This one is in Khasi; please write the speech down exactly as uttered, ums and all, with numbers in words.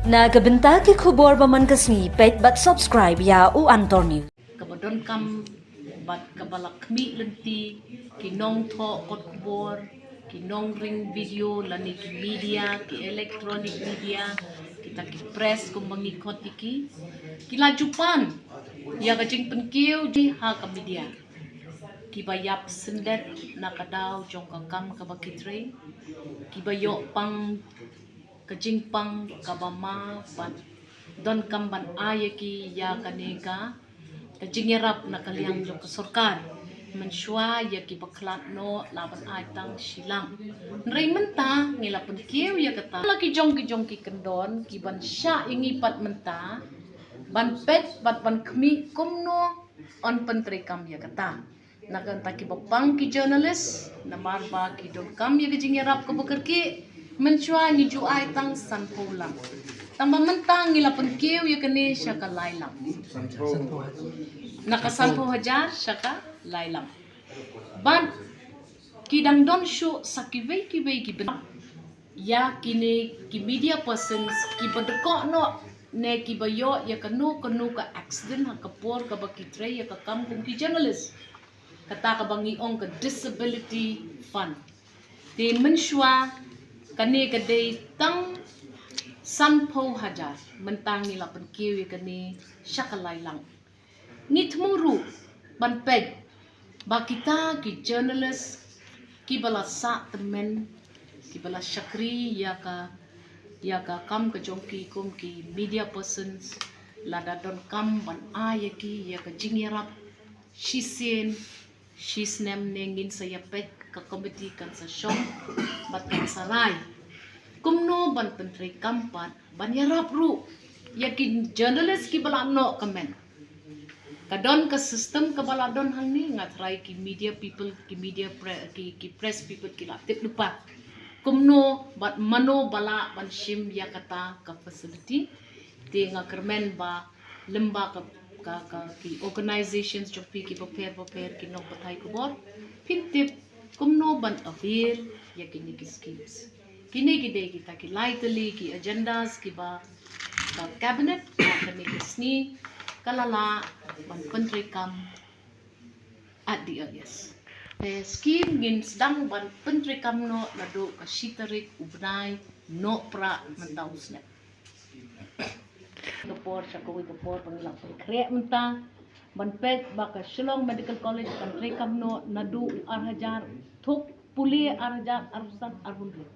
Na ka bynta ki khubor ba man ka sngi, peit bad subscribe ïa u Antor News. Kaba donkam bad kaba la khmih lynti ki nongthoh kot khubor, ki nongring video lane ki media, ki electronic media, kita ki press kumba ngi khot ïa ki, ki la ju pan ïa ka jingpynkiew jong ki ha ka media. Kiba ïap syndet na ka daw jong ka kam kaba ki trei, kiba ïoh pang ka jingpang kaba ma bad donkam ban ai ïa ki ïa kane ka, ka jingïarap na ka liang jong ka sorkar. Mynshuwa ïa kiba khlad noh lah ban ai tang shi lak. Hynrei mynta ngi la pynkiew ïa kata. La ki jong ki jong ki kyndon ki ban shah ïa ngi pat mynta ban peit bad ban khmih kumno yn pyntreikam ïa kata. Na ka bynta kiba pang ki journalist, namar ba ki donkam ïa ka jingïarap kaba kyrkieh, mynshuwa ngi ju ai tang sanphew lak. Tangba mynta ngi la pynkiew ïa kane sha ka lai lak. Na ka sanphew hajar sha ka lai lak. Bad ki dang don shuh sa kiwei kiwei ki bynta ïa kine ki media persons kiba dkoh noh ne kiba ïoh ïa kano kano ka accident ha ka por kaba ki trei ïa ka kam kum ki journalist. Kata kaba ngi ong ka disability fund. Te mynshuwa kane ka dei tang sanphew hajar, mynta ngi la pynkiew ïa kane sha ka lai lak. Ngi thmu ruh ban peit ba kita ki journalist kiba la sah tymmen, kiba la shakri ïa ka, ïa ka kam ka jong ki kum ki media persons, lada donkam ban ai ïa ki ïa ka jingïarap shisien shisnem ne ngin sa ïa peit, ka komiti kan sa shong bad kan sa rai kumno ban pyntreikam pat ban ïarap ruh ïa ki journalist kiba la noh kmen. Ka don ka system kaba la don hangne, nga tharai ki media people, ki media pre-, ki, ki press people ki la tip lypa kumno bad mano ba lah ban shim ïa kata ka facility. Te nga kyrmen ba lem bad ka, ka, ka, ki organizations jong phi kiba pher bapher, ki nongpathai khubor, phin tip kumno ban avail ïa kine ki schemes. Kine ki dei kita ki lai tylli ki agendas kiba ka cabinet ha kane ka sngi ka la lah ban pyntreikam at the earliest. Te scheme ngin sdang ban pyntreikam noh naduh ka shi tarik u bnai Nohprah mynta u snem. Ka por sha kawei ka por ba ngi la pynkhreh mynta ban peit ba ka Shillong Medical College kan treikam noh naduh u ar hajar, thuk pule ar hajar arphew san arphew hynriew.